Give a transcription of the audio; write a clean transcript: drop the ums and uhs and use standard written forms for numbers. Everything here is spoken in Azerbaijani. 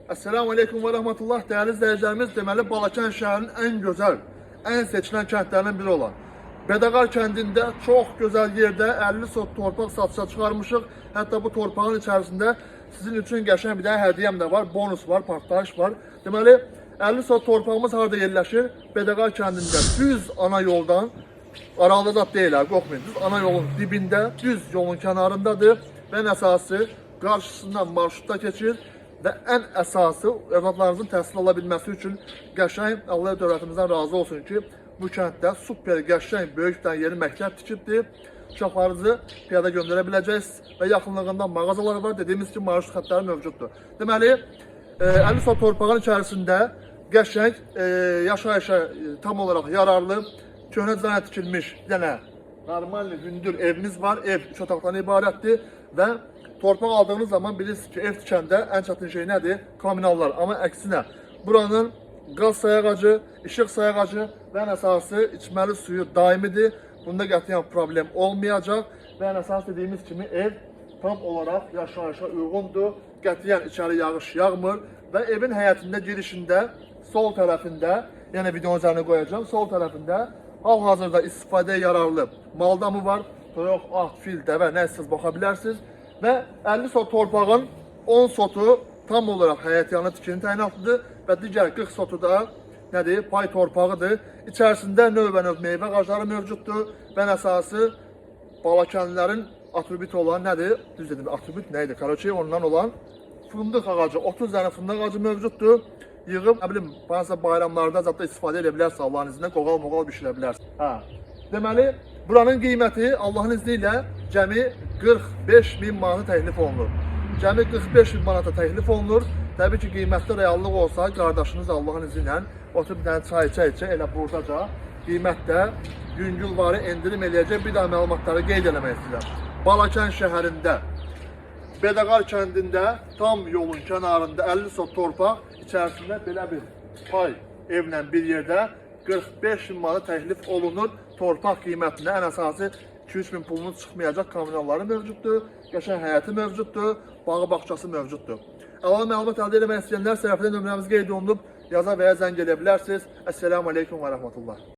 Esselamu Aleyküm və Rəhmətullah dəyərli izləyicilərimiz. Deməli Balakən şəhərinin ən gözəl, ən seçilən kəndlərinin biri olan Bədəqar kəndində çox gözəl yerdə 50 sot torpaq satışa çıxarmışıq. Hətta bu torpağın içərisində sizin üçün qəşəng bir dənə hədiyyəm də var, bonus var, partlayış var. Deməli 50 sot torpağımız harda yerləşir? Bədəqar kəndində düz ana yoldan aralıda zat deyil, ha, qorxmayın. Düz ana yolun dibində, düz yolun kənarındadır və ən əsası qarşısından marşrutda keçir və ən əsası övladlarınızın təhsil ala bilməsi üçün qəşəng Allah dövlətimizdən razı olsun ki, bu kənddə super qəşəng böyük bir dənə yeni məktəb tikibdir. Uşaqlarınızı piyada göndərə biləcəksiniz və yaxınlığında mağazalar var. Dediyimiz kimi marşrut xəttləri mövcuddur. Deməli, 50 sot torpağın içərisində qəşəng, yaşayışa tam olaraq yararlı, köhnə dizaynə tikilmiş bir dənə normal hündür evimiz var. Ev 3 otaqdan ibarətdir və torpaq aldığınız zaman bilirsiniz ki, ev tikəndə ən çətin şey nədir? Kommunallar. Amma əksinə buranın qaz sayğacı, işıq sayğacı və ən əsası içməli suyu daimidir. Bunda qətiyyən problem olmayacaq və ən əsas dediyimiz kimi ev tam olaraq yaşayışa uyğundur. Qətiyyən içəri yağış yağmır və evin həyətində girişində sol tərəfində, yəni videonun üzərinə qoyacağam, sol tərəfində hal-hazırda istifadəyə yararlı maldamı var. Toyuq, at, fil, dəvə nə istəsəniz baxa bilərsiniz və 50 sot torpağın 10 sotu tam olaraq həyətyanı tikini təyinatlıdır və digər 40 sotu da nədir? Pay torpağıdır. İçərisində növbənöv meyvə ağacları mövcuddur və ən əsası Balakənlilərin atributu olan nədir? Düz dedim, atribut nə idi? Karoçi ondan olan fındıq ağacı, 30 dənə fındıq ağacı mövcuddur. Yığıb, nə bilim, hansısa bayramlarda zətdə istifadə edə bilərsiniz Allahın izni ilə, qoğal moğal bişirə bilərsiniz. Hə. Deməli, buranın qiyməti Allahın izni ilə cəmi 45 min manata təklif olunur. Cəmi 45 min manata təklif olunur. Təbii ki, qiymətdə reallıq olsa, qardaşınız Allahın izni ilə oturub bir dənə çay içə-içə elə burdaca qiymətdə yüngülvari endirim eləyəcək. Bir daha məlumatları qeyd eləmək istəyirəm. Balakən şəhərində Bədəqar kəndində tam yolun kənarında 50 sot torpaq içərisində belə bir pay evlə bir yerdə 45 min manata təklif olunur. Torpaq qiymətinə ən əsası 2-3 min pulunuz çıxmayacaq kommunalları mövcuddur, qəşəng həyəti mövcuddur, bağı bağçası mövcuddur. Əlavə məlumat əldə etmək istəyənlər səhifədə nömrəmiz qeyd olunub, yaza və ya zəng eləyə bilərsiniz. Əssalamu aleykum və rəhmətullah.